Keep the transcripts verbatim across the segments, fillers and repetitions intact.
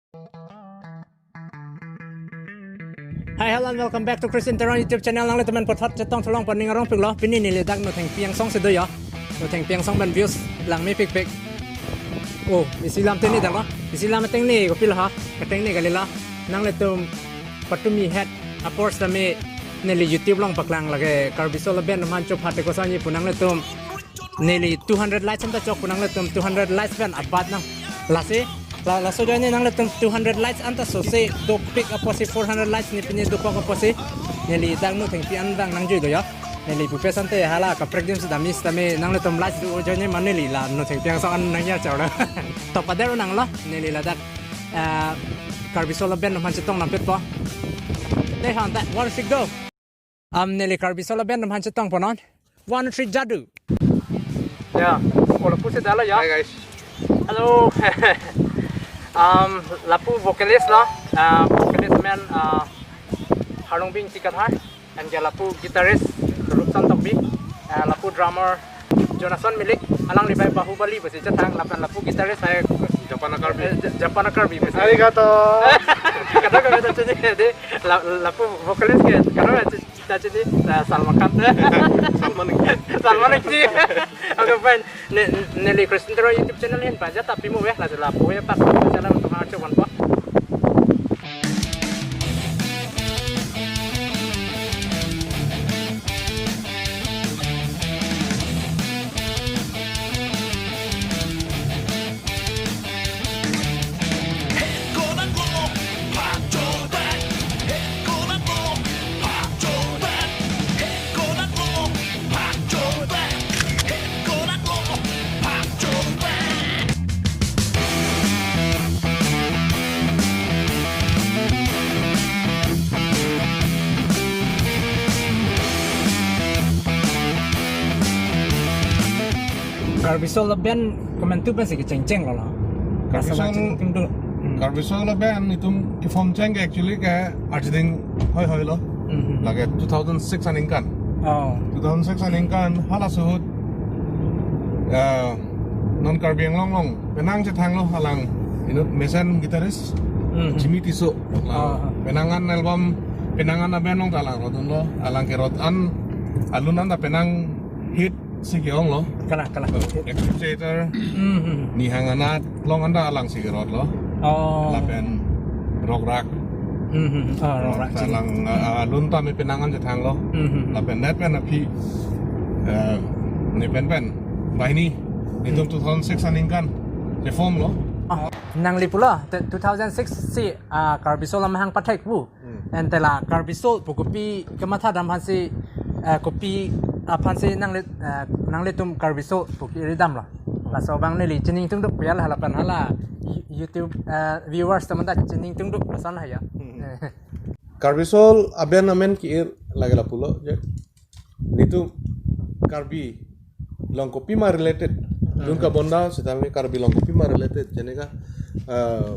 Hi, hello and welcome back to Christian Teron YouTube channel. Nanglitum pen puthot chetong tholong pon ning arong piklo. Pini neli dak Nothengpi angsong si do ya. Nothengpi angsong pen views langme pikpik. Oh, isi lam tengni dak lo. Isi lam tengni kopilo ha. Tengni kali la. Nanglitum patumi het apor sitame neli YouTube along paklang lake Karbi Solo Band atum aphan chopha te koson ji pu nanglitum. Neli two hundred likes anta chok pu nanglitum two hundred likes pen abat nang. Lasi, la, laso ajoine nanglitum two hundred likes anta sose dopik apotsi four hundred likes ne pine dopik apotsi. Neli dak Nothengpi an abang nangjui do ya. Neli pupe sante hala kaprek adim si dam sitame nanglitum likes do ajoine ma neli la Nothengpi angsong an nangya chau la. To pader nang lo, neli ladak, eh, Karbi Solo Band atum aphan chetong lampet po. Dei han ta, one, three, go. Am neli Karbi Solo Band atum aphan chetong ponon. One, three, jadu. Ya, oh, lapu si dala ya. Hi guys. Hello. Um, lapu vocalist lo. Uh, vocalist amen, uh, Harlongbing Ingti Kathar. And ya lapu guitarist Rupsan Tokbi. Uh, lapu drummer Jonathan Milik. Alangli bai Bahubali pusi chethan lapen lapu guitarist hai Japan Karbi. Eh, Ja-, Japan Karbi pusi. Arigato. Kada kada chinine dei. La, lapu vocalist ke kada ta chini, eh, Salman Khan. Salman Khan. Salman Khan. Okay, fine. Ne, neli Christian Teron YouTube channel ahin pajat tapi mo ya, lalu lapu ya pas channel untuk ngaco wan po. Karbi Solo Band komantu pensi kechengcheng lo la. Karbi Solo, asal chengcheng do. Hmm. Karbi Solo Band itum ke-form cheng ke actually ke arjuding hoi hoi lo. Hmm. Lake two thousand six aningkan. Oh. Two thousand six aningkan hala suhut, eh, non Karbi Anglong along penang chethang lo alang inut mesen guitarist. Hmm. Jimmy Tisso. Oh. Penang an album, penang an aband along ta alang rodun lo, alang ke rod an alun an ta penang hit si ke-ong lo. Kalang, kalang. Active Theater, hmm, hmm. Nihang Anat, along an ta alang si ke rod lo. Oh. Lapen Rok Rak. Hmm, hmm. Oh, Rok Rak. Alang, ah, alun ta me penang an chethang lo. Hmm, hmm. Lapen net pen aphi, eh, ne pen pen. Banghini, itum, hmm, two thousand six aningkan ke-form lo. Ah, nangli pulo, te-, two thousand six si, ah, Karbi Solo amahang pathek pu. Hmm. Ante la Karbi Solo pu kopi kematha dam aphansi, eh, kopi aphansi nangli, eh, nanglitum Karbi Solo pu ke-ir dam lo. Laso abang neli chiningtungduk pu ya la halapan hala You-, YouTube, eh, viewers atum ta chiningtungduk lason ha ya. Hmm. Karbi Solo aband amen ke-ir lake lapulo je. Netum Karbi along kopima related. Hmm. Lun kabonda sitame Karbi along kopima related. Jeneka, eh,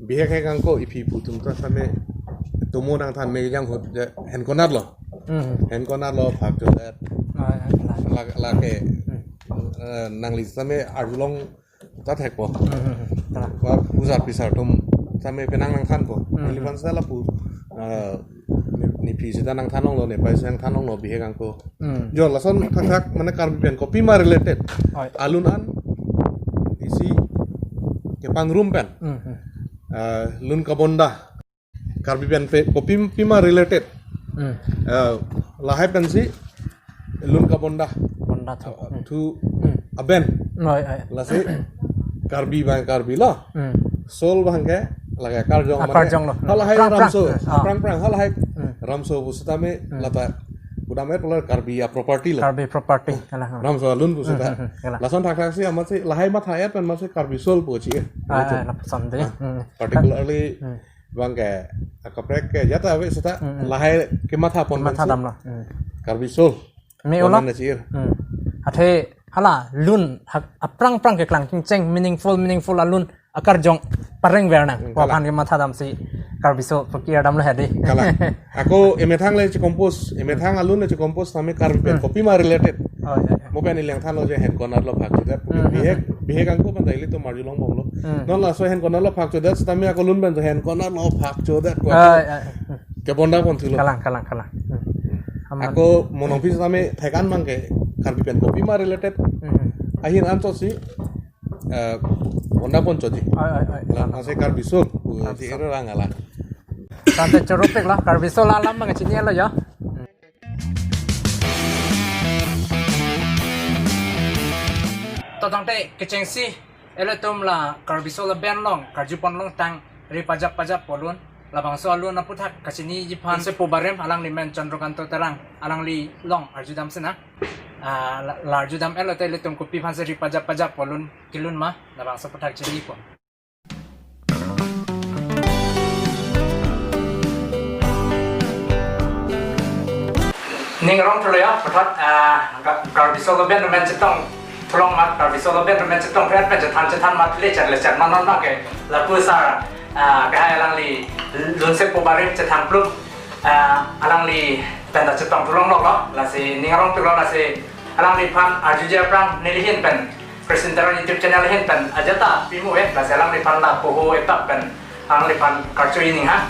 bihek hek angko iphi pu atum ta sitame tomo nangthan me jang hot je henkonat lo. Hmm. Henkonat lo phak chodet. Ah, ya, ya. La, lake, hmm, eh, nangli sitame arjulong ta thekpo. Hmm, hmm, hmm. Kalang. Ba pusar pisar atum sitame penang nangthanpo. Hmm. Neli aphan sita lapu, eh, ne, nephi sita nangthan longlo, nepei sita nangthan longlo, bihek angko. Hmm. Jo, lason thakthak mane Karbi pen kopima related. Oi. Alun an isi kepangrum pen. Hmm, hmm. Eh, lun kabonda. Karbi pen pe, kopima related. Hmm. Eh, lahai pensi lun kabonda. Bonda thu. Hmm. Thu, hmm, aband. Oi, oi. Lasi Karbi abang Karbi lo. Hmm. Solo abang ke lake akarjong, ah, mane akarjong lo. Halahai prang, prang. Ramso. Ah. Prang prang halahai. Hmm. Ramso pu sitame, hmm, lata. Kuda me pulo Karbi a-property lo. Karbi property. Kalang. Ramso alun pu sita. Hmm, hmm, hmm. Kalang. Lason thakthak si amatsi lahai matha ya pen amatsi Karbi Solo pu chi. Ah, ah, lapuson dei. Ah, hmm. Particularly, hmm, abang ke akaprek ke jata ave sita, hmm, hmm, lahai kematha pon matha pensi dam lo. Hmm. Karbi Solo. Me ulo. Pon na chi-ir. Hmm. Athe hala lun hak aphrang aphrang keklang chengcheng meaningful, meaningful alun akarjong pareng ver nang. Hmm, kalang. Aphan kematha damsi Karbi Solo pu ke-ir dam lo ha dei. Kalang. Ako emethang le che-compose, emethang alun le che-compose sitame Karbi pen, hmm, kopima related. Oh, ya, ya. Mo pen ili nangthanlo je henkonat lo phak chodet. Hmm, hmm, bihek, hmm. Bihek angko pen ta ilitum arjulong bomlo. Hmm. Non laso hen konatlo phak chodet sitame ako lun pen to hen konatlo phak chodet ko. Ai, ai. Kebonda pon thulo. Kalang, kalang, kalang. Hmm. Aman. Ako mo nangpi sitame thek-an abang ke Karbi pen kopima related. Hmm. Ahin anchotsi, eh, bonda pon choji. Ai, ai, ai. La, kalang. Lasi Karbi Soul, Karbi Soul. Ti ero rang ala. Tangte choro pik lo, Karbi Soul alam abang chinilo ya. To tangte kechengsi ilitum la Karbi Soul a-band along karju pon longtang Ri Pajap Pajap pu alun, labangso alun aputhak kachiniji aphan Lunsepo Barim, alangli men Chandrakanta Terang, alangli along arjudam sinang. Ah, la, la arjudam-etlo te ilitum kopi aphansi Ri Pajap Pajap pu alun kelun ma, labangso aputhak chinipon. Ning arong thulo ya, puthot, ah, Ka-, Karbi Soul a-band amen chetong thulong ma, Karbi Soul a-band amen chetong phet pen chethan chethan ma le chat le chat ma non ma ke lapu sar, ah, ke hai alangli Lunsepo Barim chethan pluk, ah, alangli pen ta chetong thulong lok lo, lasi ning arong thulo, lasi alangliphan arjuji aphrang neli ahin pen Christian Teron YouTube channel ahin pen ajat ta pimu eh, lasi alangliphan lapu ho etap pen alangliphan karcho ining ha.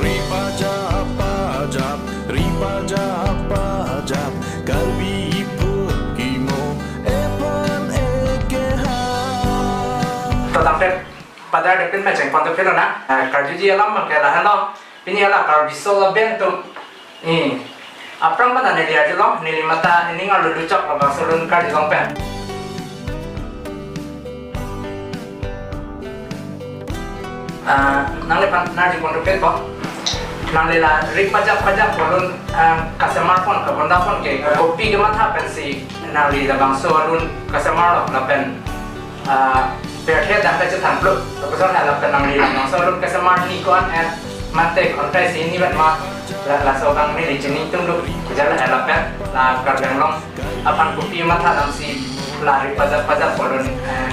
Ri Pajap Pajap, Ri Pajap Pajap, Karbi iphurkimo ephan ekeha. To tangte padar depin mecheng pon to philo na. Ah, karjuji alam abang ke lahenlo. Pini ala Karbi Soul a-band atum. Eh. Aphrang mana neli arjulong, neli matha ning arlo luchok labangso alun karjulong pen. Ah, nangliphan nangji pon rupet po. Nangli la Ri Pajap Pajap pu alun, ah, kasemar pon, kabonda pon ke, kopi kematha pensi nangli labangso alun kasemar lo lapen, ah, pirthe adang ta chethan pluk. Lapuson lapen nangli labangso alun kasemar ni ko-an et mate kontai si ni vet ma, la, laso abang neli chini tungduk. Jala lapen la Karbi Anglong aphan kopi matha damsi la Ri Pajap Pajap pu alun, eh,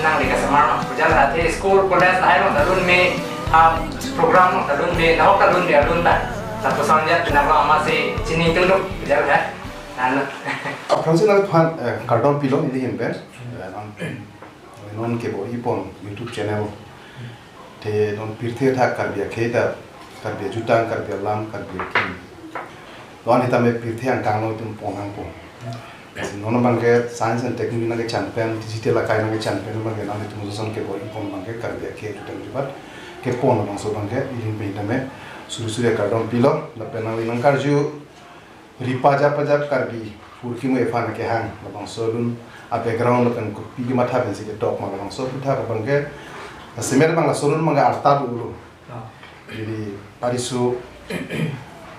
nangli kasemar ma. Jala athe school, college lahai along ta lun me, ah, program along ta lun me, nahok ta lun me alun ta. Lapuson jat pinaklo amatsi chini tungduk. Jala, eh. Nana. Aphrangsi nangphan, eh, kardom pilo neli ahin pen. Eh, nang, eh, non kebo-i pon YouTube channel. Te non pirthe athak Karbi akhei ta, Karbi ajutang, Karbi alam, Karbi akim. Lo-an sitame pirthe angkang along itum pon nangpo. Lasi non abang ke science and technology nangkechan pen, digital akai nangkechan pen abang ke nanglitum ason kebo-i pon abang ke Karbi akhei ajutang jubat kepon labangso abang ke, ili pen tame suri suri kardom pilo, lapen nangli nangkarju Ri Pajap Pajap Karbi iphurkimo ephan kehang, labangso alun a-background lapen kopi kematha pensi ketok ma, labangso aputhak abang ke, semer abang laso alun abang ke arta dolo. Ah. Jadi, Pariso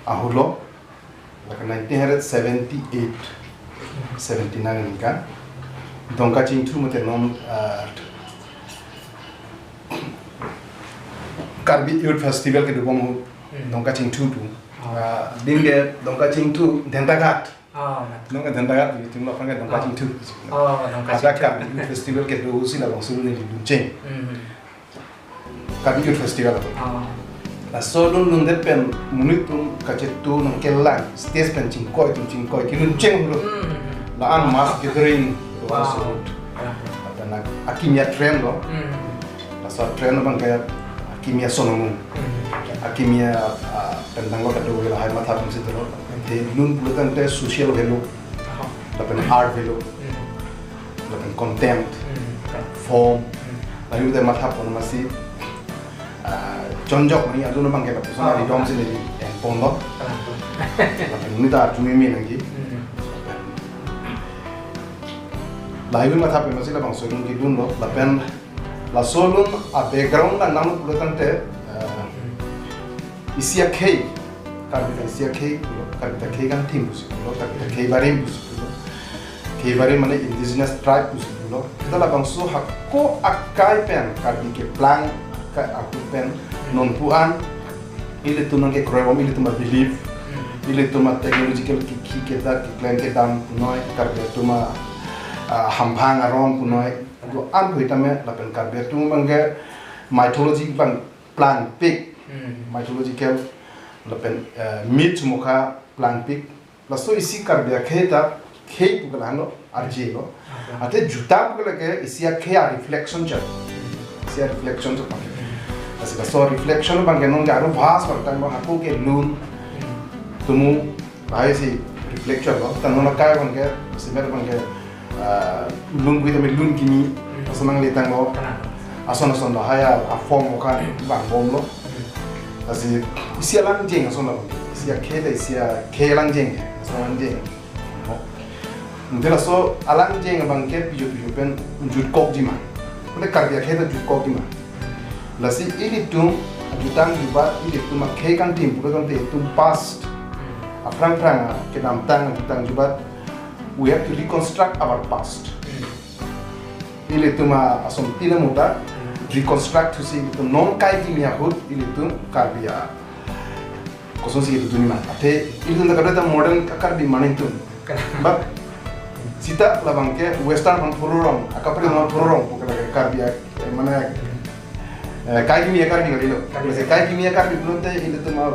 ahut lo, lake nineteen hundred seventy-eight, seventy-nine aningkan. Dongkachingthu mate non, ah, Karbi Youth Festival kedobom ahut, hmm, Dongkachingthu pu. Oh. Ah, din ke Dongkachingthu Dentaghat. Oh, betul. Nong ke Dentaghat, di tim lo aphrang ke Dongkachingthu. Oh, Dongkachingthu. Hadak Karbi Youth Festival kedo si labangso alun neli luncheng. Hmm. Karbi Youth Festival. Oh. Laso alun lundet pen monit atum kachetu nangkelang, stage pen chingkoi atum chingkoi, keluncheng lo. Hmm. La-an mass gathering, wow, laso ahut. Ya. Lapen akimi a-trend lo. Hmm. Laso a-trend abang ke akimi ason amung. Hmm. Akimi a, ah, pen tanglo kado lahai matha atum si dolo. Te lun pulo tangte social value. Oh. Lapen art value. Hmm. Lapen content. Hmm. Form. Hmm. Lahai te matha pon amatsi, ah, chonjok ni alun abang ke lapuson, ah, ridom si neli en pon lo. Ah. Lapen monit ta arju meme nangji. Hmm. Lahai matha pon amatsi labangso alun kedun lo. Lapen laso alun a-background nang nang pulo tangte, eh, isi akhei, Karbi ta isi akhei pulo, Karbi ta khei kangthim pusi pulo, Karbi ta khei barim pusi pulo. Khei barim mane indigenous tribe pusi pulo. Ta labangso hako akai pen Karbi keplang akai ahut pen non pu-an ilitum nangkekroi bom, ilitum a-belief, ilitum a-technological kiki kedak keklem kedam punoi, Karbi atum a, ah, hamphang aron punoi. Do-an pu tame lapen Karbi atum abang ke mythology abang plangpik. Hmm. Mythological lapen, eh, myth mokha plangpik. Laso isi Karbi akhei ta khei pu ke lahenlo. arje lo. Okay. Athe jutang pu ke lake isi akhei a-reflection chot. Isi a-reflection chot abang ke. Lasi laso reflection abang ke non ke aru vast abang tanglo, hako ke lun. Hmm. Tumu bahai si reflection lo. Tanglo na kai abang ke, simer abang ke, ah, lun kui tame lun kimi. Hmm. Ason nangle tanglo. Kalang. Ason ason lo, haya a-form okan vangbomlo. Hmm. Lasi isi alangjeng ason lo. Isi akhei ta isi akhei alangjeng. Ason alangjeng. Mungkin laso alangjeng abang ke piju piju pen jutkokji ma. Mungkin Karbi akhei ta jutkokji ma. Lasi ilitum jutang jubat, ilitum akhei kangtim pulo tangte itum past. Aphrang phrang kedamtang jutang jubat. We have to reconstruct our past. Ilitum a-asomtin amuta reconstruct thusi ilitum non kai kimi ahut ilitum Karbi a kosonsi ilitum ni ma. Athe ilitum ta kadokave ta modern ka-Karbi maning tum. But sita labang ke western aphan thururong, akaprek aphan thururong pu ke lake Karbi a, eh, mane, eh, kai kimi a-Karbi kalilo. Karbi. Lasi kai kimi a-Karbi pulote ilitum a,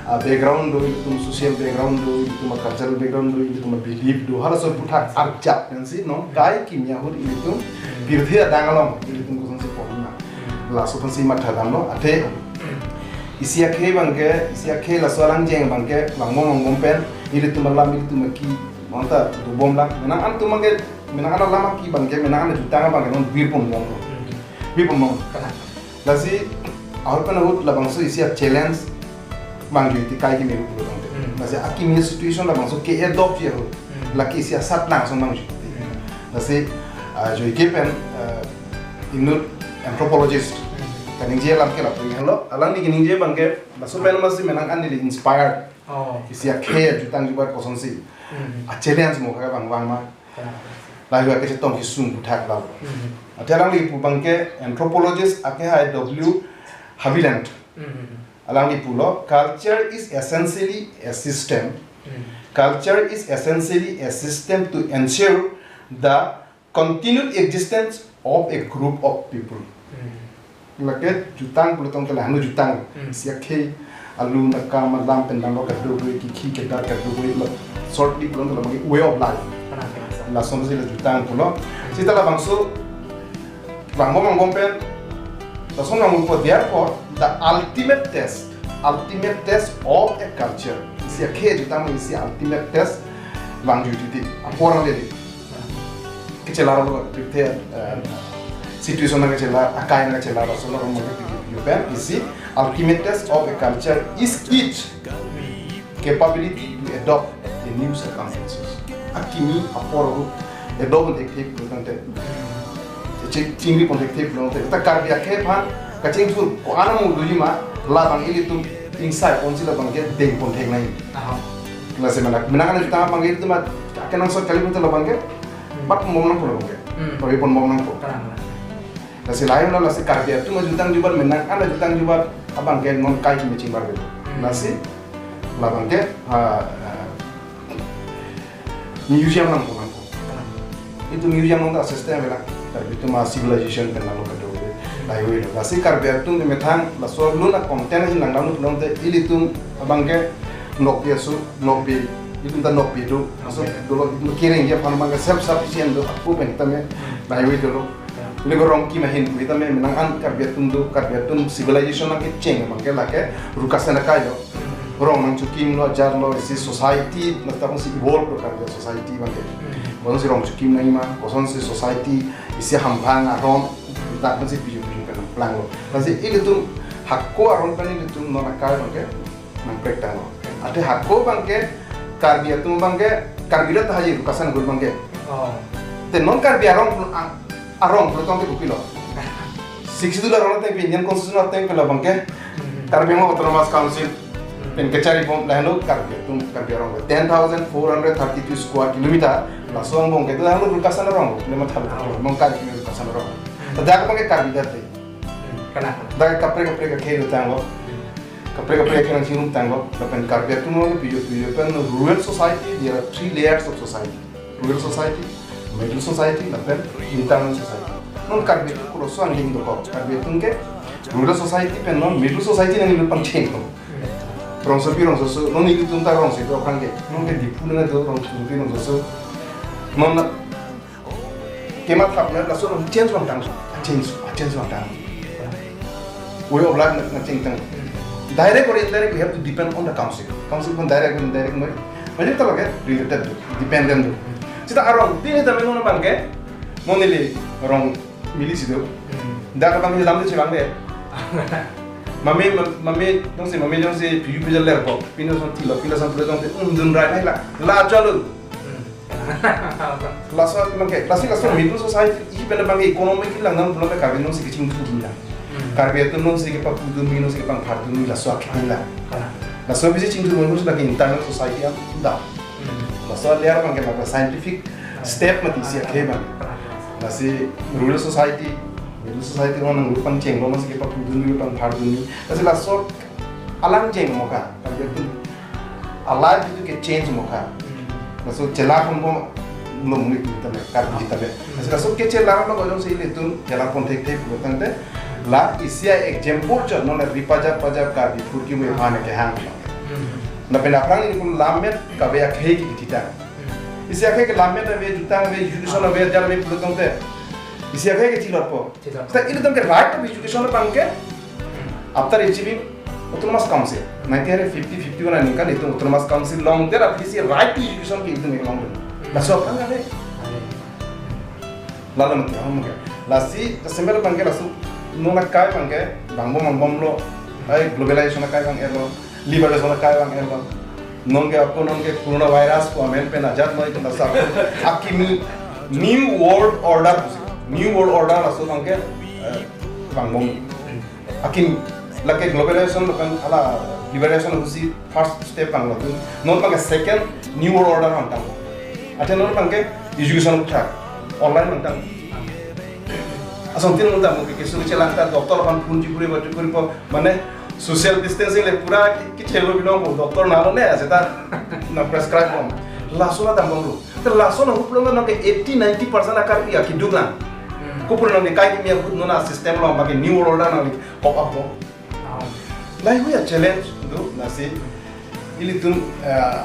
a background do, ilitum social background do, ilitum a cultural background do, ilitum a belief do, halaso aphuthak arjap pensi non kai kimi ahut ilitum pirthe adang along ilitum kosonsi pon ma. Laso aphansi mathadamlo, athe isi akhei abang ke, isi akhei laso alangjeng abang ke vangbom vangbom pen ilitum alam ilitum aki manta dobomlang. Menang an atum abang ke, menang an alam aki abang ke, menang an jutang abang ke non birponbomlo. Birponbom. Kalang. Lasi ahut pen ahut labangso isi a-challenge vangjuiti kai kimi ahut pulo tangte. Hmm. Lasi akimi situation labangso ke-adopt ji ahut. Hmm. Lake isi asatnang ason vangjuiti. Hmm. Lasi, ah, joike pen, ah, inut anthropologist. Hmm. Kaningje alam ke lapu helo. Alangli kaningje abang ke, laso pen masi menang an neli inspired. Oh. Isi akhei jutang jubat kosonsi. Hmm. A-challenge mo kaka bang bang ma. Kalang. Lahai kachetong kesung aphuthak lo. Hmm. Athe alangli pu abang ke anthropologist akehai W Haviland. Hmm. Alangli pulo, culture is essentially a system. Hmm. Culture is essentially a system to ensure the continued existence of a group of people. Hmm. Lake jutang pulo tangte lahanu jutang. Hmm. Isi akhei alun akam alam pen damlo kadokave, kikhi kedat kadokave, la shortly pulo tangte labang ke way of life. Kalang, kalang. Lasonsi la jutang pulo. Sita labangso vangbom vangbom pen lason vangpo, therefore the ultimate test, ultimate test of a culture. Isi akhei jutang isi ultimate test vangjuiti apor ang dei. Kachelar lo, pirthe, eh, situation nangkachelar, akai nangkachelar, laso lo mo ke piki piki pen isi ultimate test of a culture is its capability to adapt the new circumstances. Akimi apor ahut adapt pon thekthe pulo tangte, ching-, chingri pon thekthe pulo tangte, ta Karbi akhei aphan kachingthur ko-an amu doji ma, labang ilitum ingsai ponsi labang ke dengpon thek nai. Aha. Lasi menang, menang an jutang abang ke ilitum a, akenangsot kali pulote labang ke, Hmm. bat ponbom nangpo labang ke. Hmm. Pavi ponbom nangpo. Kalang, kalang. Lasi lahai lo, lasi Karbi atum ajutang jubat, menang an ajutang jubat abang ke non kai kimi chingbar belo. Hmm. Lasi labang ke, ha, ha, museum nangpo nangpo. Kalang. Itum museum nang ta system avelang. Karbi atum a-civilization pen nanglo kadokave. Lahai lo. Lasi Karbi atum methang laso lun a-content si nangdamlo pulote ilitum abang ke nokbe aso, nokbe, itum ta nokbe do. Aso Okay. dolo itum kereng aphan abang ke self sufficient do, ako pen tame Hmm. lahai dolo. Yeah. Ini ko rong kim ahin pu tame menang an Karbi atum do, Karbi atum civilization nangkecheng abang ke lake Rukasen akai lo. Hmm. Rong nangchokimlo, ajar lo, isi society, nata si evolve lo Karbi society abang ke. Hmm. Bang si rong chokim nangji ma, kosonsi society, isi hamphang aron, ta si piju piju pen nangplanglo. Lasi ilitum hako aron pen ilitum non akai abang ke nangprek tanglo. Athe hako abang ke, Karbi atum abang ke, Karbi rat haji Rukasen ahut abang ke. Oh. Te non Karbi arong, a-, arong pulo tangte kopilo. Sixth Schedule arong ateng pen, Indian Constitution ateng pen labang ke. Hmm. Karbi Anglong Autonomous Council Hmm. pen kacharibom, lahelo Karbi atum, Karbi arong ke. Ten thousand four hundred thirty-two square kilometer, laso angbong ke, lahelo Rukasen arong, le matha Oh. non Karbi Rukasen arong. Hmm. Dak abang ke Karbi dak te. Hmm. Kalang. Dak kaprek kaprek akhei lo tanglo. Hmm. Kaprek kaprek akhei nangchingrum tanglo. Lapen Karbi atum lo piju piju pen rural society, there are three layers of society. Rural society, middle society, lapen hinterland society. Non Karbi atum koloso angdeng dokok. Karbi atum ke rural society pen non middle society nangli pangcheng lo. Rongsopi rongsoso, non ilitum ta rongsopi aphrang ke. Non ke Diphu nang do rongsopi rongsoso. Non na kemathap na laso change vangtang, change, change vangtang. Way of life na change tang. Direct or indirect, we have to depend on the council. Council pun direct or indirect mari. Mari ta lake related do, dependent do. Sita arong, tini tame non abang ke, non neli arong mili si do. Dak abang neli lam de chibang de. Mame, mame, jongsi, mame jongsi, piu piu ler ko, pino son tilo, pino son tilo jongsi, um, dun rai nai la, la chalo. Laso abang ke, lasi laso middle society, i pen abang ke economic lang nang belum ke Karbi nonsi kechingthu dun la. Karbi atum nonsi kepapudun mi, nonsi kepangphardun mi, laso akhei la. Laso bisi chingthu dun nonsi lake internal society am da. Laso layer abang ke maka scientific step mati isi akhei abang. Lasi rural society, middle society nang nangpangchenglo, nonsi kepapudun mi, pangphardun mi. Lasi laso alang cheng mo ka, Karbi atum a life itu ke change mo ka. Laso chelar ponpo lo muni tame, Karbi tame. Lasi laso ke chelar lo ko jongsi ilitum chelar pon thekthe pulo tangte, la isi a example chot non ripaja paja Karbi phurkimo aphan kehang. Lapen aphrang neli kum lammet kave akhei kithitang. Isi akhei ke lammet ave, jutang ave, education ave, ajat ave pulo tangte, isi akhei ke thilot po. Sita ilitum ke right of education abang ke after achieving Autonomous Council, nineteen fifty fifty-one aningkan itum Autonomous Council longdet aphi si right to education ke itum kelong dun. Laso aphrang ave. Lalo mati ahom ke. Lasi, ta sember abang ke laso, non akai abang ke, bang bom bom lo, ai globalization akai abang elo, liberalization akai abang elo. Non ke ako non ke coronavirus ko amen pen ajat noi pen laso ako akimi New World Order pusi. New World Order laso abang ke, eh, bang bom. Akim lake globalization lapen hala liberalization pusi first step abang lo. Non abang ke second New World Order vangtang. Athe non abang ke education thak online vangtang. Asong tin nang tamo ke kesu chelang ta doctor aphan phone chikuri ba chikuri po, mane social distancing le pura ki-, kichelo binong ko doctor nalo ne aseta na prescribe bom. Laso na dambom lo. Te laso na huplo na ke eighty ninety percent a Karbi akeduk lang. Ko pura nang kai kimi ahut non a system lo abang ke New World Order nang cope up bom. Lahei hui a challenge do, lasi ilitum, eh,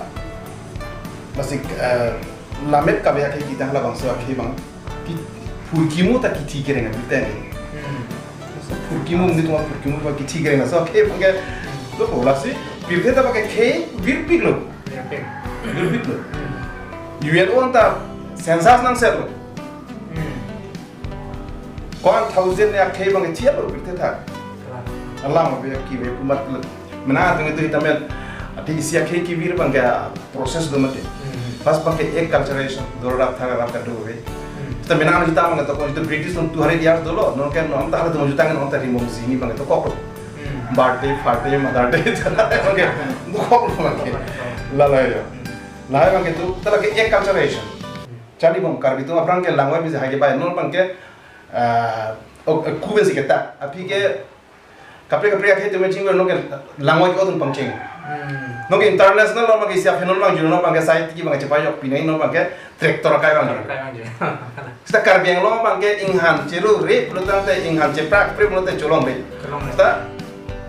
lasi, eh, lammet kave akhei kita halabangso akhei abang ke phurkimo ta kithi kereng abang te. Phurkimo, nelitum aphurkimo abang kithi kereng, laso akhei abang ke do ko, lasi pirthe ta abang ke khei virpik lo. Virpik lo. U N O anta census nangsetlo. Ko-an thousand ne akhei abang ke chiap lo pirthe thak. Alam ave kive pu mat lo. Mena atum itu hita met. Ati isi akhei kevir abang ke process do mati. Pas abang ke acculturation, dor rap thak rap kado ave. Sita mena hita abang ke tokok, itu British non two hundred years dolo, non ke non ta hala tu jutang non ta rimong sini abang ke tokok lo. Birthday, birthday, Mother Day, abang ke tokok lo abang ke. Lalo ya. Lahei abang ke tu, ta lake acculturation. Chani bom Karbi atum aphrang ke langvai bisi hai ke bai non abang ke, ah, ok, eh, kuben si keta. Aphi ke kaprek kaprek akhei atum chingvai non ke langvai ke atum pangcheng. Non ke international lo abang ke isi aphi non abang juro non abang ke sai tiki abang ke chepai jok pinai non abang ke tractor akai abang juro. Sita Karbi Anglong abang ke inghan chelo re pulo tangte inghan cheprak pre pulo te cholong re. Sita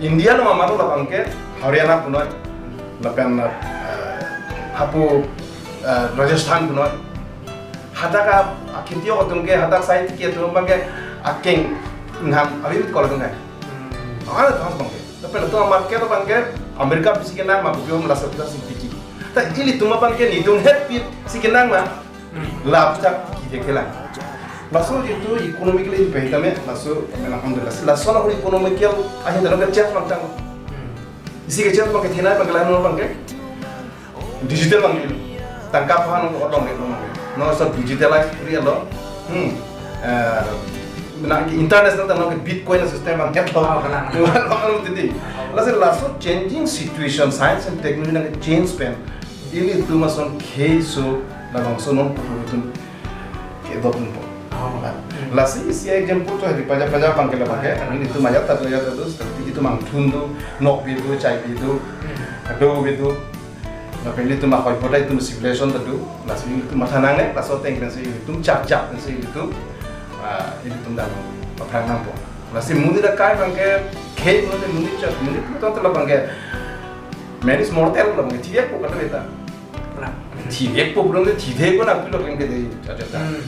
India lo mamaru labang ke Haryana punoi, lapen, eh, hapu, eh, Rajasthan punoi. Hadak a, akhei atum ke, hadak sai tiki atum abang ke akeng inghan avi kol atum ke. Ah, thas abang ke. Lapen atum market abang ke America bisi kenang ma, buki hom lasa puta si tiki. Ta ilitum abang ke nidung het pit si kenang ma. Lapu ta kide kelang. Laso jitu economically impact tame, laso menang alhamdulillah. Laso na economical ahin dalam ke change abang tang. Isi ke change abang ke thinai abang ke lain abang ke digital abang ke. Tangka aphan ko odong ke no. No, so digitalize puri lo. Hmm. Eh, menang ke international tang ke Bitcoin system abang ke lo. Oh, kalang. Lo titi. Laso, laso changing situation, science and technology nang change pen. Ilitum ason khei so labangso non pupur atum ke dopun po. Oh. Lasi isi example to hari paja paja abang ke labang ke. Ilitum ajat ta do ajat ta do, seperti itum angthun do, nokbe do, chaibe do, do be do. Lapen ilitum ahoi pota itum civilization ta do. Lasi ilitum matha nangne, laso ateng pensi ilitum chap chap pensi ilitum, ah, ilitum dam aphrang nangpo. Lasi monit akai abang ke khei monit, monit chap, monit pulo tangte labang ke man is mortal labang ke thivek po kata beta. Thivek po pulo tangte thivek po nang pulo abang ke dei aja ta. Hmm.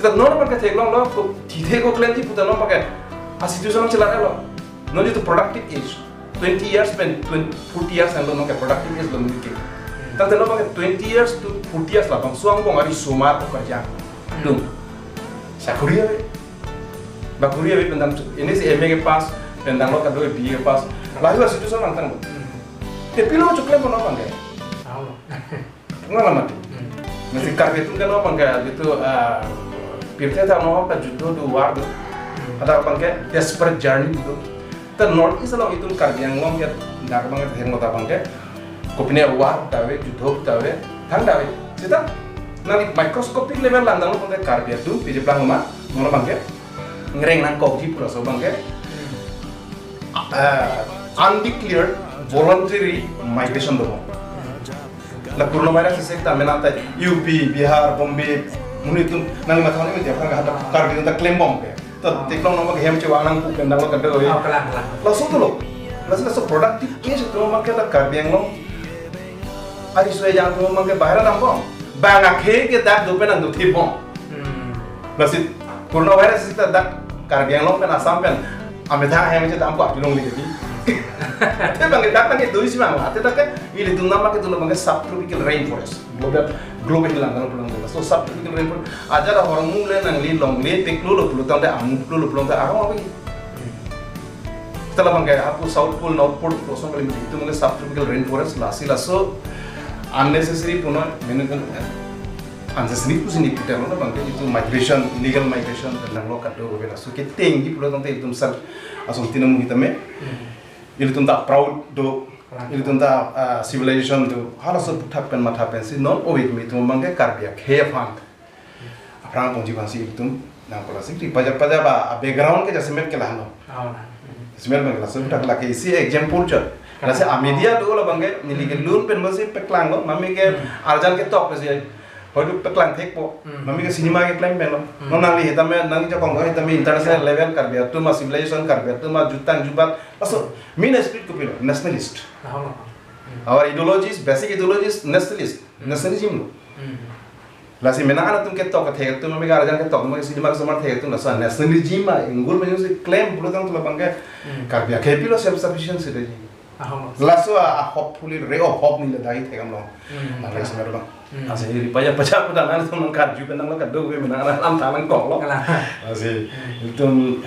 Seta non abangke theklonglo, ko thithe ko klemji puta non abangke a situation chelarlo. Non jitu productive age, twenty years pen twenty, forty years henlo non ke productive age lo mungkin. Tangte non abangke twenty years to forty years labangso angbong ari somar ko kerja. Dum. Sakuri ave. Bakuri ave pen dam, ini si M A ke pass, pen dam lo kadokave B A ke pass. Lahai a situation nangtanglo. Te pilo choklempo non abangke. Tahu. Nang la mati. Hmm. Mesti Karbi atum kan abangke jitu, ah, pirthe ta non ke judo do, war do. Hmm. Hadak abangke desperate journey do. Te North East along itum Karbi Anglong ke dak abangke thenglo ta abangke. Kopine war ta ave, judo ta ave, thang ta ave. Seta nangli microscopic level langdamlo pute Karbi atum piji plang ma, non abangke ngreng nangkokji pu laso abangke. Hmm. Ah, undeclared voluntary migration do. La coronavirus isi ta mena ta U P, Bihar, Bombay, monit atum nangli matha ni media aphrang kahata Karbi atum ta klembom ke. Ta theklong non abangke hem chevang nangpu pen dam lo kadokave. Oh, kalang, kalang. Laso dolo. Laso, laso productive age atum abangke ta Karbi Anglong ari so-ejang atum abangke bahira dambom. Bang akhei ke dak do pen nangdothipbom. Hmm. Lasi coronavirus isi ta dak Karbi Anglong pen Assam pen amethang hem chedampo arjulongle kedi. Te abangke dak abangke do isi abang, te dak ke ilitum nangpakedo abangke subtropical rainforest. Global, global hilang kalau pulang dulu. So subtropical rainforest. Ajat ahormu le nangli longle peklo lo pulo tangte, amu peklo lo pulo tangte, arong avi. Seta labangke hapu South Pole, North Pole, kosong kali itum ke subtropical rainforest, lasi laso unnecessary puno, mene kan, unnecessary pusi ni putar lo abangke itum migration, illegal migration, nanglo kadokave laso ketengji pulo tangte itum sal asong tinam hitame. Hmm. Ilitum ta proud do, kalang, ilitum ta, ah, civilization do, halaso aphuthak pen matha pensi non ove itum abangke Karbi akhei aphan aphrang pongji abangsi itum nangkok lasi ri paja paja ba, a background ke jasemet ke lahelo. Oh, na. Jasemet abangke laso aphuthak lake isi example chot. Kalang. Lasi a media do labangke neli kelun pen bangsi peklanglo, mami ke, hmm, arjan ketok bangsi. Hoitu peklang thekpo. Hmm. Mami ke cinema keklem penlo. Hmm. Non nangli hitame, nangli jakong hitame international level Karbi atum a civilization, Karbi atum a jutang jubat. Laso, hmm, main spirit kopilo, nationalist. Ahok. Hmm. Our ideologies, basic ideologies, nationalist. Hmm. Nationalism lo. Hmm. Lasi mena atum ketok thek atum, mami ke arjan ketok, mami ke cinema somar thek atum, laso nationalism a inggul manyusi klem pulo tangte labangke, hmm, Karbi akhei pilo self sufficiency doji. Ahok. Laso a, a hopefully ray of hope neli lahai thekdamlo. Hmm. Nangli semer abang. Hmm. Lasi ri paja paja pu ta nangtum nangkarju pen nanglo kadokave mena alam ta nangkoklo. Kalang. Lasi, hmm, itum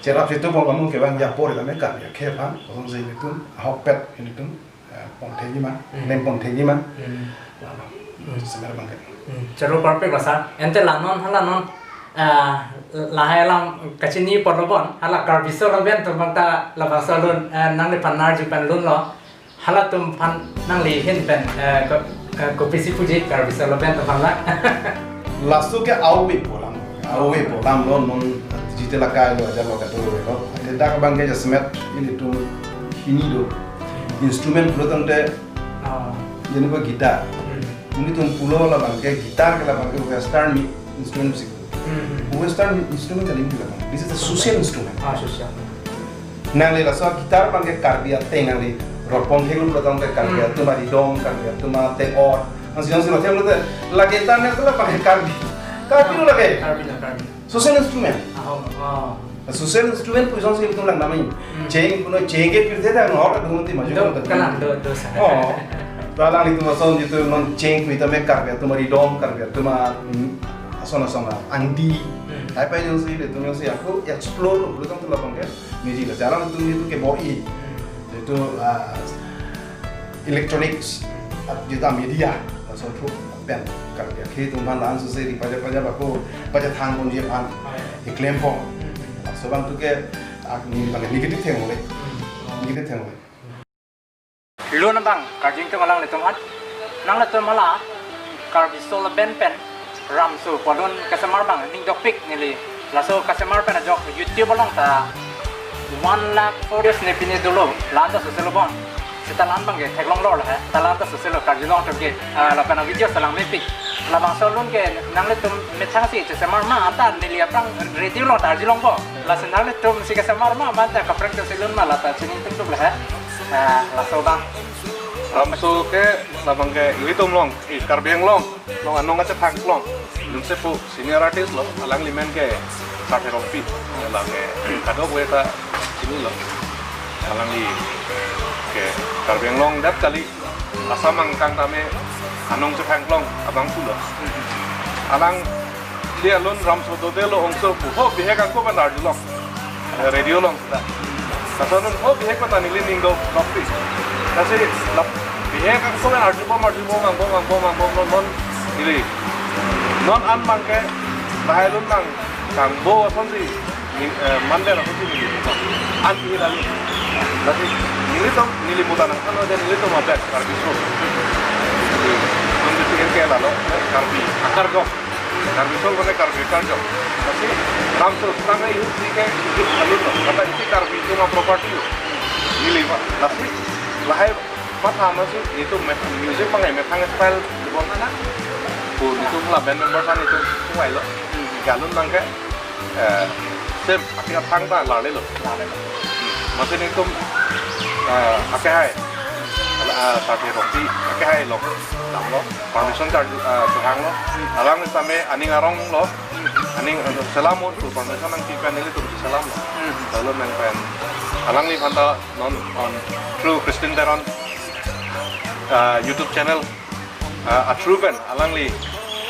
cherap situ pon kamu kevang japor ita me Karbi akhei aphan, kosonsi itum ahokpet itum, eh, pon thekji ma, hmm, klem pon thekji ma. Hmm. Lalu, hmm, semer abangke. Hmm, choro parpek basa. Ante la non, hala non, ah, lahai alam kachini apotlo bon, hala Karbi Solo pen atum abang ta labangso alun, eh, nangliphan arju pen lunlo. Halatum aphan nangli ahin pen, eh, ko-, eh, kopisi puji Karbi Solo pen atum aphan la. Laso ke aove pu alam, aove pu alam lo, non digital akai lo, ajat lo kadokave lo. Ante dak abangke jasemet ilitum hini do. Instrument pulo tangte, oh, jeni ko guitar. Hmm. Ilitum pulo labangke guitar ke labangke western mi instrument si. Hmm. Western instrument kali ini labang. This is a social instrument. Ah, social. Nangli laso guitar abangke Karbi ateng nangli rotpon theklo pulo tangte Karbi, hmm, atum aridom, Karbi atum ateng or. Nangsi nangsi rotpon theklo te lake internet lo abangke Karbi. Karbi lo lake. Karbi lo, Karbi. Social instrument. Ah, oh, oh. Social instrument pu jongsi itum lang namai. Hmm. Cheng puno cheng ke pirthe ta no ta dum ti maju. Do, ta dum. Kalang, do, do sa. Oh. Talang itum ason jitu non cheng pu itame Karbi atum aridom, Karbi atum a, hmm, ason ason a angdi. Hmm. Hai pai jongsi itum jongsi ako explore lo pulo tangte labangke. Music la jalan itum itum ke bor-i. Hmm. Itum, ah, electronics, ah, itum media, laso thuk pen Karbi akhei atum aphan la-an suse ri paja paja bako, paja thang ponji aphan, ah, ya, keklem pon. Hmm. Laso abang tu ke, ah, ni abang negative theng le. Hmm. Negative theng le. Lun abang, karjing tung alanglitum aphan. Nanglitum hala Karbi Solo pen pen ramso pudun kasemar abang ning dokpik neli. Laso kasemar pen ajok YouTube along ta one lakh four years ne pine dolo. La-an ta soselo bon. Seta la-an abangke theklonglo he. Ta la-an ta soselo karjulong atum ke. Ah, lapen a video selang mepik. Labangso alun ke nanglitum methang si chesemar ma anta neli aphrang radio along ta arjulongpo. Lasi nanglitum si kesemar ma ma ta kaprek ta si lun ma la ta chini tum tum le he. Ah, laso abang. Ramso ke labang ke ilitum along, eh, Karbi Anglong along anong kachethang along. Nunse pu senior artist lo, alangli amen ke Sarthe Rongpi. Labang ke kadokave ta chinilo. Alangli ke Karbi Anglong det kali, Assam angkang tame anong chethang along abangphu lo. Alangli alun Ramso dodelo ongso pu ho bihek ako pen arjulong. Eh, radio along ta. Laso anun ho bihek pen ta neli ning do rokpi. Lasi lap bihek ako pen arjubom, arjubom, angbom, angbom, angbom, non, non neli. Non an abang ke, lahai alun abang kangbo asonsi, ni, eh, mandet asonsi neli. An pihit alun. Lasi nelitum, neli muda nang ano de nelitum abet Karbi so. Nelitum ke lalo, Karbi, akarjok. Karbi sol mane Karbi akarjok. Lasi Ramso tame ihut si ke ihut alun lo. Kata isi Karbi cuma property lo. Neli ma. Lasi lahai matha masi nelitum me-, music abang methang style dibom na. Pu nelitum la band member san nelitum kuai lo. Galun abang ke, eh, same akhir thang ta larle lo. Larle lo. Masi nelitum, eh, akehai. Ala, ah, Sarthe Rongpi akehai lo. Damlo. Permission charge, ah, chehanglo. Alangli tame aning arong lo. Aning, ah, selam mo pu permission nangpi pen nelitum selam lo. Hmm. Lalu nang pen. Alangliphan ta non on through Christine Teron, ah, YouTube channel, ah, a through pen alangli,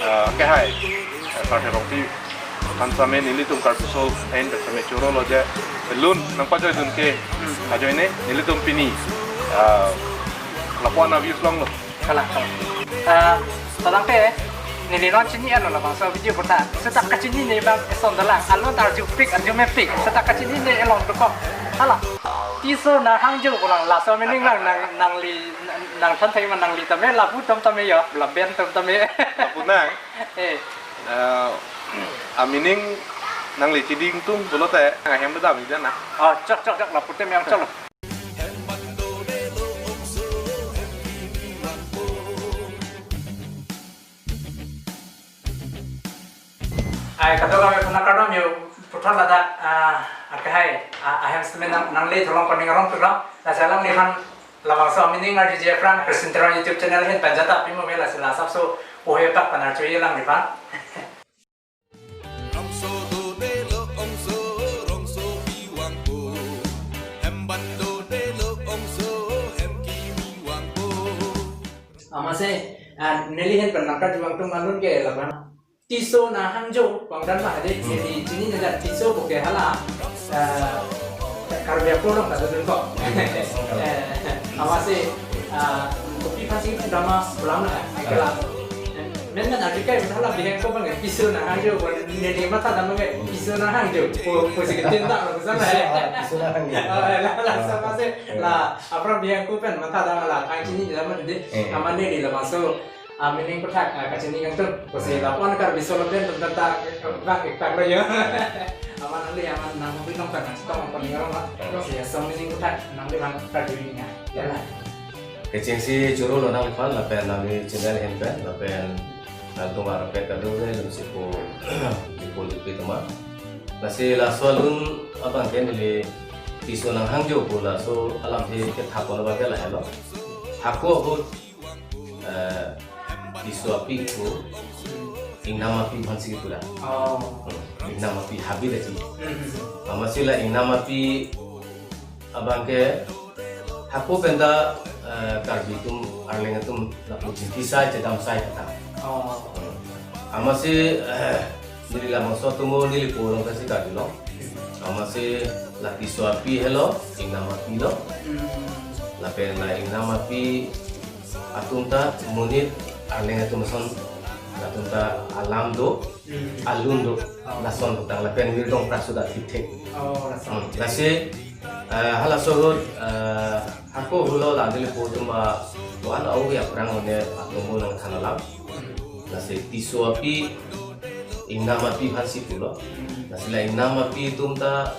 ah, akehai, ah, Sarthe Rongpi aphan tame nelitum Karbi so ain pen tame choro lo je lun nangpajoidun ke ajoine nelitum pini, ah, lapu-an a-views longlo. Kalang, kalang. Ah, tadang te, neli non chini ano labangso video puta. Seta kachinine abang eson dalang. Alun ta arjupik, arjumepik. Seta kachinine along dokok. Hala. Tiso nanghangjo pulang laso meaning abang nang, nangli, nang, nangthan thai ma nangli tame lapu atum tame yo, la band atum tame. Lapu nang. Eh. Eh, a-meaning nangli chiding tum pulote, ahem bedam ida na. Ah, chok, chok, chok, lapu atum yang chok lo. Ai, kadokave aphan kardom yo, puthot ladak, ah, akehai, ah, ahem semen nang, nangle tholong koning arong tulo, lasi alangliphan labangso meaning arjuje aphrang Christine Teron YouTube channel ahin pen jata pimo me lasi la asapso ohe pak pen arjuji alangliphan. Ramso dodelo ongso, rongso kevangpo. Hemban dodelo ongso, hem kevangpo. Amatsi, ah, neli ahin pen nangkarju vangtum alun ke labang. Tiso nanghangjo, bang dan mah, adi, hmm, neli chinine dan Tiso pu ke hala, ah, Karbi apo along kadodun ko. Eh, amatsi, ah, kopi aphansi dam ma pulang na, ai kalang. Men men artikel hala bihek ako abang, Tiso nanghangjo, neli matha dam abang, Tiso nanghangjo, pu, pusi ketin ta, sana. Tiso, Tiso nanghangjo. Oh, eh, la, la, sama si, la, aphrang bihek ako pen matha dam la, thang chinine dam ma di, eh, amat neli labangso, ah, meaning puthak, ah, kachini kangtung, pusi, eh, lapu-an Karbi so lapen tum ta, ta, bak ik tak lo yo. Amat nangli, amat nang mungkin nong tang, nang chetong, nang paling orang lah. Eh. Pusi, so meaning puthak, nangliphan karju ini ya. Ya lah. Kechengsi choro lo nangliphan, lapen nangli channel ahin pen, lapen nangtum arpet kadokave, lun sipo, sipo lipi tema. Lasi laso alun abang ke neli Tiso nanghangjo pu laso alamthe kethapon abang ke lahelo. Hako ahut, eh, Tiso api pu, ingnam api aphansi kepu la. Oh. Hmm, ingnam api habit aji. Hmm, hmm, hmm. Amatsi la ingnam api abang ke hako pen ta, eh, Karbi atum, Arleng atum lapu jinti sai, chedam sai kata. Oh. Hmm. Amatsi, eh, neli labangso atomo neli pu along kasi karjulong. Amatsi la Tiso api helo, ingnam api lo. Hmm. Lapen la ingnam api atum ta monit Arleng atum ason, latum ta alam do, hmm, alun do, oh, lason tang lapen mirdong prasuda thithek. Oh, lason. Hmm, lasi, eh, halaso ahut, eh, hako ahut lo la neli pu atum ba, pu-an au ya prang one atomo nangthan alam. Hmm. Lasi Tiso api, ingnam api aphansi pulo. Hmm. Lasi la ingnam api atum ta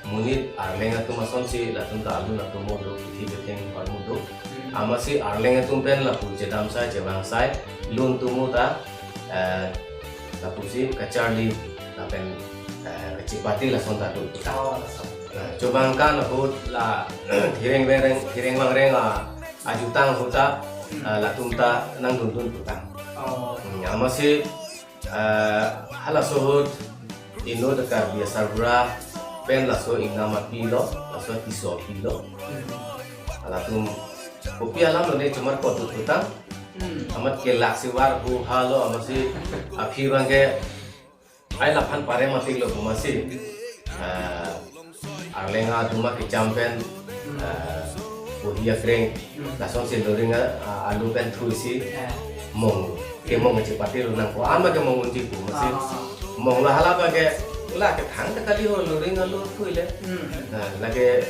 monit Arleng atum asonsi latum ta alun atomo do, kithi ketheng parmu do. Hmm. Amatsi Arleng atum pen lapu chedam sai, chevang sai, lun atomo ta, eh, lapusi kacharli, lapen, eh, kachepate lason ta do. Oh, lason. Eh, chobang kan ahut la hireng vangreng, hireng vangreng a, ajutang ahut ta, ah, latum ta nangdundun putang. Oh. Hmm, amatsi, ah, halaso ahut inut Karbi asarbura pen laso ingnam api lo, laso Tisso api lo. Hmm. Halatum kopi alam lo ne chomar kotut putang. Hmm. Amat kelak si var hu ha lo, amatsi aphi abang ke ai laphan pare matik lo pu amatsi. Ah, arleng atum akecham pen, ah, bohi akreng, lasonsi loring a, ah, alu pen thui si, eh, mong, kemong chepate lo nangpo, ama kemong unji pu amatsi. Ah. Mong lo hala abang ke, la kethang ta kali ho loring alu thui le. Hmm. Ah, lake,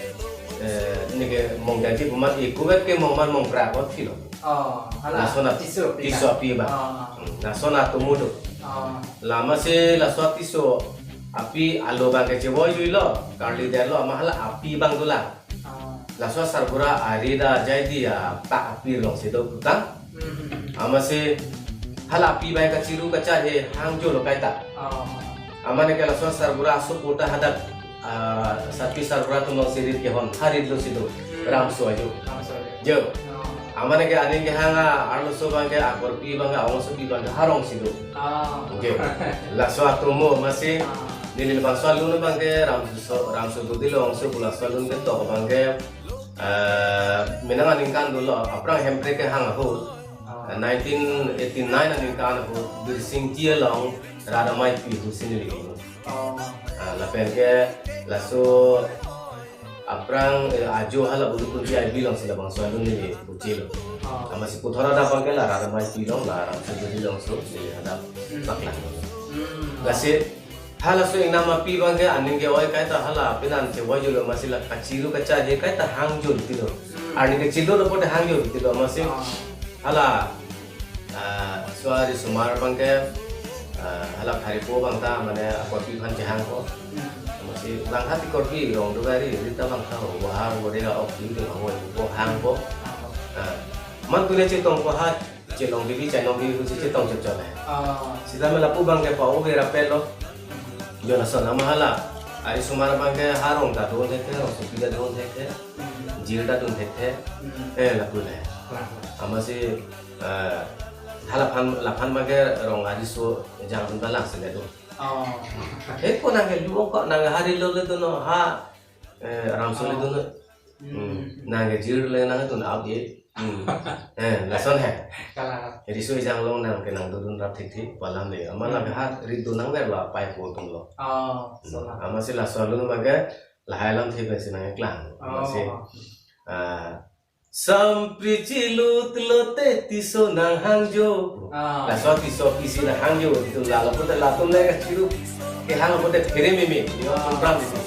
eh, neke mong janji pu amat ekuvet kemong man mong pra ko thilo. Oh, hala. Lason a Tisso api Tisso abang. Api abang. Oh. Hmm, lason atum do. Oh. La amatsi laso Tisso api alu abang ke chevoi jui lo, karli det lo, amat hala api abang dolang. Oh. Laso asarbura ari da jai di apak api alongsi do putang. Hmm. Amatsi hala api abang kachiru kacha he hangjo lo kaita. Oh. Amat neke laso asarbura asopo ta hadak, ah, sarpi sarbura atum alongsi rit kehon, ha rit lo si do. Hmm. Ramso ajo. Ramso ajo. Jo. Oh. Amat neke aning kehang a, arloso abang ke, akorpi abang ke, aongsopi abang ke, ha arong si do. Ah. Okay. Laso atum mo amatsi, ah, neli labangso alun abang ke, Ramso, Ramso Dodi Longso pu laso alun ketok abang ke, ah, menang aningkan dolo, aphrang Hemprek kehang ahut. Ah. Ah, nineteen eighty-nine aningkan ahut, Birsingti along, Radamai Pi ahut si neli. Oh. Ah, lapen ke laso aphrang, eh, ajo hala Bulukunthi I B alongsi labangso alun neli buche lo. Oh. Amatsi puthot adap abang ke la Radamai Pi along, la Ramso Dodi Longso neli adap, hmm, paklang lo. Hmm. Lasi halaso ingnam api abang ke aning ke-oi kaita hala apenan chevoi jui lo amatsi la kachiru kacha he kaita hangjo tilo. Hmm. Arni kechilo lo pote hangjo tilo amatsi. Oh. Hala, ah, so arisomar abang ke, ah, hala pharipo abang ta mane akorpi aphan kehang ko. Hmm. Amatsi langha ti korpi rong dugari rita langha ho, wahar wodega ok pi dun ho ko hang ko. Ah. Ah, man tule chetong ko ha chelong bibi chainong bibi hu chetong chot chot hai. Ah. Sita me lapu abang ke pa-o vera pelo. Jo lason amat hala arisomar abang ke ha rong ta dun thekthe, rongsopi ta dun thekthe. Hmm. Jir ta dun thekthe. Hmm. Eh, lapu le. Lah. Amatsi, eh, hala aphan, laphan abang ke rong ariso jang dun ta lang si le do. Oh. Eh, ko nang ke lu ko nang hari lo le do no ha, eh, Ramso le do no. Hmm. Hmm. Nang ke jir le nang dun ap ye. Hmm. Eh, lason he. Kalang. Riso ejang along nang ke nang dodun rap thekthe pu alam le. Amat, hmm, la ke ha rit do nang ver lo apai apo atum lo. Oh, hmm, so la. Amatsi laso alun abang ke lahai alamthe pensi nangklang. Oh. Amatsi, ah, sampri chilut lote Tisso nanghangjo. Ah. Laso Tisso api si nanghangjo, itum lalo pote latum le kachiru kehang pote phere meme, yo, ah, program itu.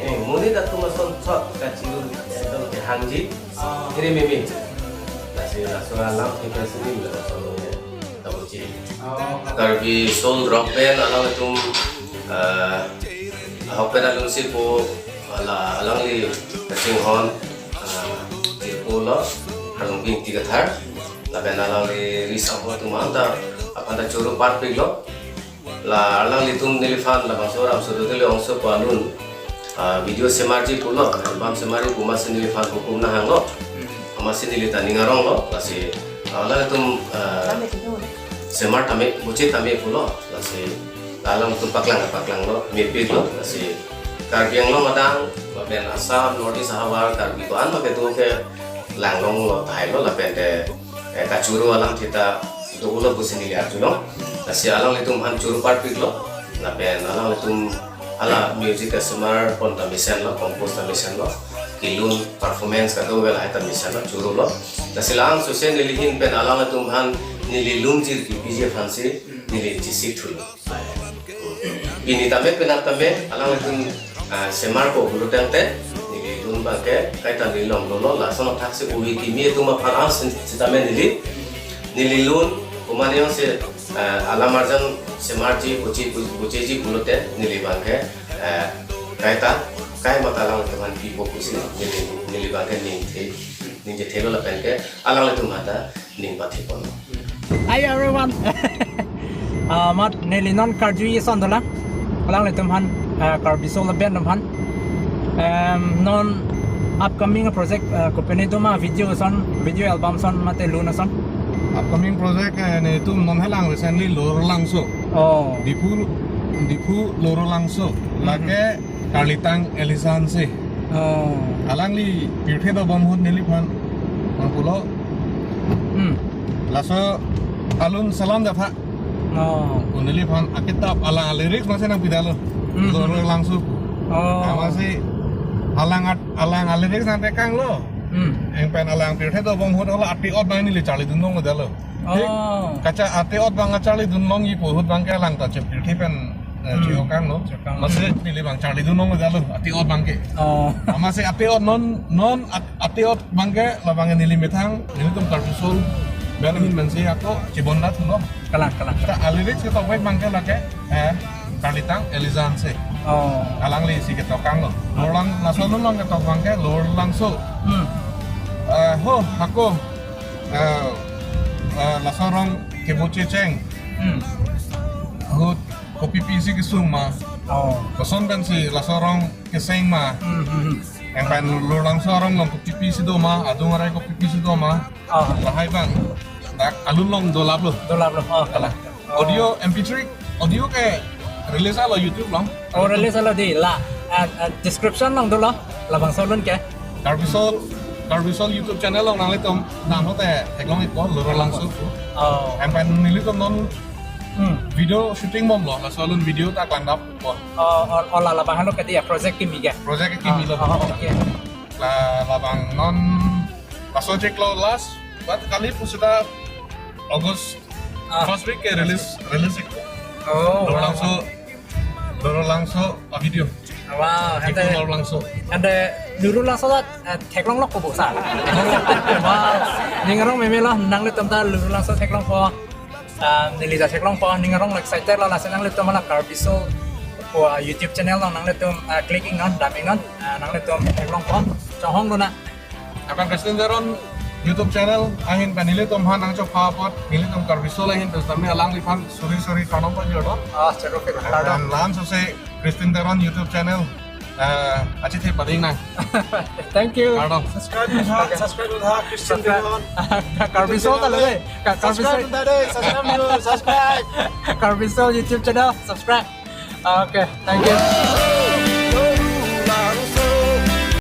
Eh, monit atum asonthot kachiru, eh, dong kehangji, ah, phere meme. Lasi laso alamthe pensi neli laso alun ke ta buche. Oh. Karbi Soul Rock Band alanglitum, eh, ahok pen alun si po, ala, alangli kachinghon, eh, jirpo lo, Harlongpi Ingti Kathar. Lapen alangli riso atum anta, aphan ta choro parpik lo. La alanglitum neliphan labangso Ramso Dodi Longso pu alun, ah, video semarji pulo, album semarji pu amatsi neliphan hukum nanghang lo. Hmm. Amatsi neli ta ning arong lo, lasi, ah, alanglitum, ah, semar tame, buche tame pulo, lasi alangtum paklang paklang lo, mepik lo, lasi Karbi Anglong adang, lapen Assam, North East ahavar, Karbi ko-an ma kedo ke langlong lo tahai lo, lapen te, eh, kachoro alamthe ta do-o lo pusi neli arju lo. Lasi alanglitum aphan choro parpik lo. Lapen alanglitum hala music kasemar pon ta mesen lo, compose ta mesen lo. Kelun performance kadokave lahai ta mesen lo, choro lo. Lasi la-angso si neli ahin pen alanglitum aphan neli lungjir kepiji aphan si neli chesik thulo. Pini tame penap tame alanglitum, ah, semarpo pulo tangte, neli lun abang ke kaita neli longlo lo, lason athak si ove kimi atum aphan an sin sitame neli, neli lun, komat jongsi, ah, alam arjan semarji, buche, bucheji pulote, neli abang ke, ah, kaita, kai mata alanglitum aphan pipo pusi, neli, neli abang ke ningthe, ningjethe lo lapen ke, alanglitum aphan ta, ning pathipon. Hi everyone. Ah, amat neli non karju ason dolang. Alanglitum aphan, ah, Karbi Soul Band atum aphan. Em, non Upcoming project, uh, kopine do ma, video ason, video album ason mate lun ason? Upcoming project, eh, netum non helang recently Lower Langso. Oh. Diphu, Diphu Lower Langso. Hmm. Lake Karlitang Elijah Hanse. Oh. Alangli pirthe dobom ahut neliphan nangpulo. Hmm. Laso alun Salam Japha. Oh. Pu neliphan akitap alang a-lyrics masi nangpidetlo. Hmm. Lower Langso. Oh. Amatsi alang at-, alang a-lyrics nangtekanglo. Hmm. Eng pen alang pirthe dobom ahut hala ate-ot abang neli charlidun longledetlo. Oh. Kacha ate-ot abang charlidun longji pu ahut abangke alang ta chepirthe pen, eh, Hmm. che-okanglo. Che-okanglo. Amatsi neli abang charlidun longledetlo ate-ot abangke. Oh. Amatsi ate-ot non, non at-, ate-ot abangke labangke neli methang, nelitum Karbi Soul Band ahin pensi ako chebonda thulo. Kalang, kalang. Ta a-lyrics ketok abangke lake, eh, Karlitang Elijah Hanse. Oh. Alanglisi ketokanglo. Lower Lang, laso alun along ketok abangke Lower Langso. Hmm. Eh, ho, hako, eh, eh, laso arong kebo checheng. Hmm. Ahut kopi pisi kesung ma. Oh. Koson pensi laso arong keseng ma. Hmm, hmm, hmm. Eng pen Lower Langso arong along kopi pisi do ma, adung arai kopi pisi do ma. Oh. Lahai abang. Dak alun along dolaplo. Dolaplo. Oh, kalang. Oh. Audio M P three, audio ke release lo YouTube along. Oh, release lo dei la. Ah, ah, description along dolo. Labangso alun ke. Karbi Soul, Karbi Soul YouTube channel along nanglitum nang hote theklong-ikpo Lower Langso. Oh. Eng pen nelitum non Hmm. video shooting bomlo. Laso alun video ta klangdappo. Oh, oh, oh, la labang halo ke dei ya project kimi ke? Project kimi lo. Oh, oh, okay. La labang non laso chiklo last, but kali pu seta August Ah. first week ke release, release-ikpo. Oh, Lower wow. Langso, Lower Langso a-video. Wow, Diphu ante, Lower Langso. Ante Lower Langso ta, eh, theklonglo ko bo sa. Wow. Ning arong memelo, nanglitum ta Lower Langso theklongpo. Ah, neli ta theklongpo, ning arong excited lo, lasi nanglitum hala Karbi Soul pu, ah, YouTube channel along nanglitum, ah, click-iknon, dam-iknon, ah, nanglitum theklongpo. Chonghong dona. Eng pen Christian Teron YouTube channel ahin pen nelitum aphan nangchokha apot, nelitum Karbi Soul ahin pen tame alangliphan suri suri kardom pajirlo. Ah, chero ke Eng kardom. pen la-an sose Christian Teron YouTube channel, eh, achethe pading nang. Thank you. Kardom. Subscribe dun tha, Okay. subscribe dun tha, Christian Subscribe. Teron. Karbi Soul ta le. Ka-, Karbi Subscribe Soul. dun tha dei, subscribe dun, subscribe. Karbi Soul YouTube channel, subscribe. Okay, thank you.